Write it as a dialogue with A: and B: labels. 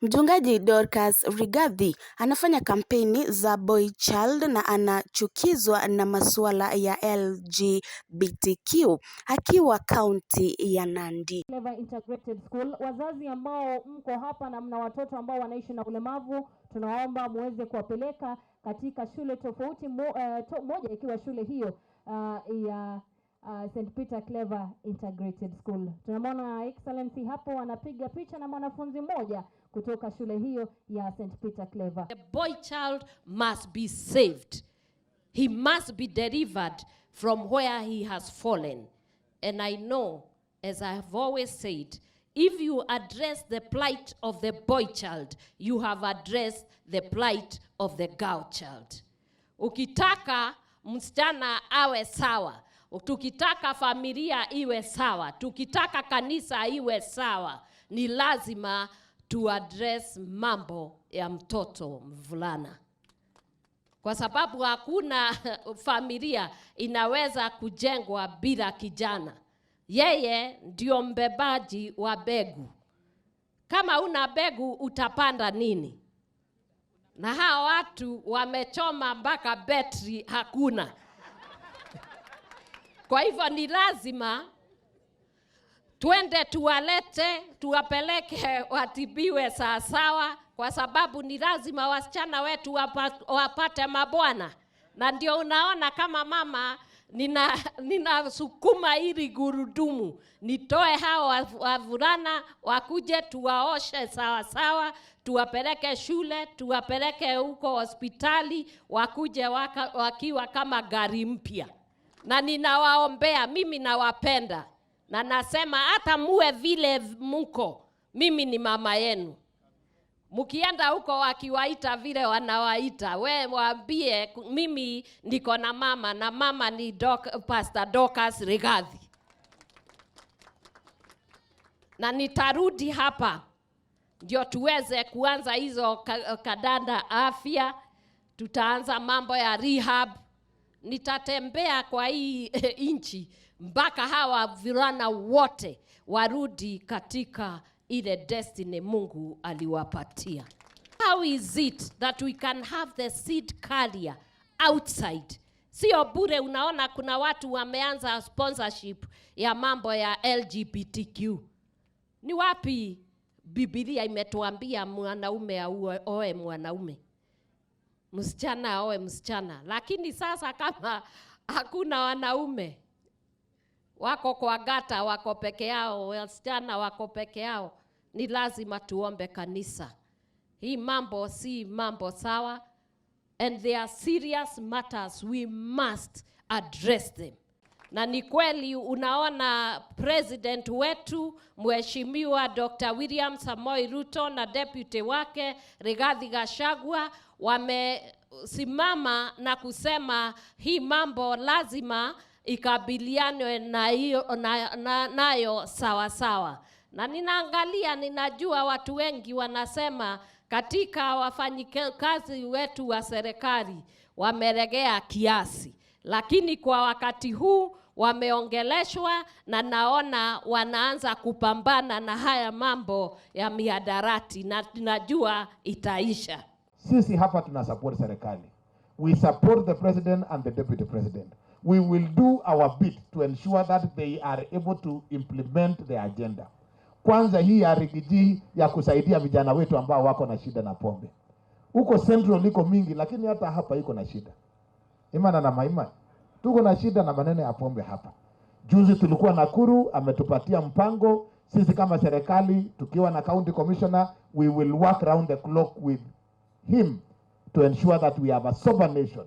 A: Mchungaji Dorcas Rigathi anafanya kampeni za Boy Child na anachukizwa na masuala ya LGBTQ akiwa kaunti ya Nandi.
B: Clever Integrated School. Wazazi ambao mko hapa na mna watoto ambao wanaishi na ulemavu, tunaomba muweze kuwapeleka katika shule tofauti moja ikiwa shule hiyo ya St. Peter Clever Integrated School. Tunamwona Excellency hapo anapiga picha na mwanafunzi mmoja kutoka shule hiyo ya St. Peter Clever.
C: The boy child must be saved. He must be delivered from where he has fallen. And I know, as I have always said, if you address the plight of the boy child, you have addressed the plight of the girl child. Ukitaka msichana awe sawa, tukitaka familia iwe sawa, tukitaka kanisa iwe sawa, ni lazima tu address mambo ya mtoto mvulana, kwa sababu hakuna familia inaweza kujengwa bila kijana. Yeye ndio mbebaji wa mbegu. Kama una mbegu utapanda nini? Na hawa watu wamechoma mpaka betri hakuna. Kwa hivyo ni lazima twende tuwalete, tuwapeleke watibiwe sawasawa, kwa sababu ni lazima wasichana wetu wapate mabwana, na ndio unaona kama mama ninasukuma ili gurudumu nitoe hao wavulana wakuje tuwaoshe sawasawa, tuwapeleke shule, tuwapeleke huko hospitali, wakuje wakiwa kama gari mpya. Na ninawaombea, mimi nawapenda na nasema hata muwe vile muko, mimi ni mama yenu. Mkienda huko wakiwaita vile wanawaita, we waambie mimi niko na mama na mama ni Pastor Dorcas Rigathi. Na nitarudi hapa ndio tuweze kuanza hizo kadanda afya, tutaanza mambo ya rehab. Nitatembea kwa hii nchi mpaka hawa vulana wote warudi katika ile destiny Mungu aliwapatia. How is it that we can have the seed carrier outside? Sio bure unaona kuna watu wameanza sponsorship ya mambo ya LGBTQ. Ni wapi Biblia imetuambia mwanaume aoe mwanaume, msichana aoe msichana? Lakini sasa kama hakuna wanaume, wako kwa gata, wako peke yao, wasichana wako peke yao, ni lazima tuombe kanisa. Hii mambo si mambo sawa, and they are serious matters, we must address them. Na ni kweli unaona president wetu Mheshimiwa Dr. William Samoei Ruto na deputy wake Rigathi Gachagua wamesimama na kusema hii mambo lazima ikabilianwe na hiyo, nayo sawa sawa. Na ninaangalia, ninajua watu wengi wanasema katika wafanyikazi wetu wa serikali wamelegea kiasi, lakini kwa wakati huu wameongeleshwa na naona wanaanza kupambana na haya mambo ya mihadarati na tunajua itaisha.
D: Sisi hapa tuna support serikali. We support the president and the deputy president. We will do our bit to ensure that they are able to implement the agenda. Kwanza hii ya Riggy G ya kusaidia vijana wetu ambao wako na shida na pombe. Huko Central iko mingi, lakini hata hapa iko na shida. Imana na maima. Tuko na shida na maneno ya pombe hapa. Juzi tulikuwa Nakuru, ametupatia mpango. Sisi kama serikali tukiwa na county commissioner, we will work round the clock with him to ensure that we have a sober nation.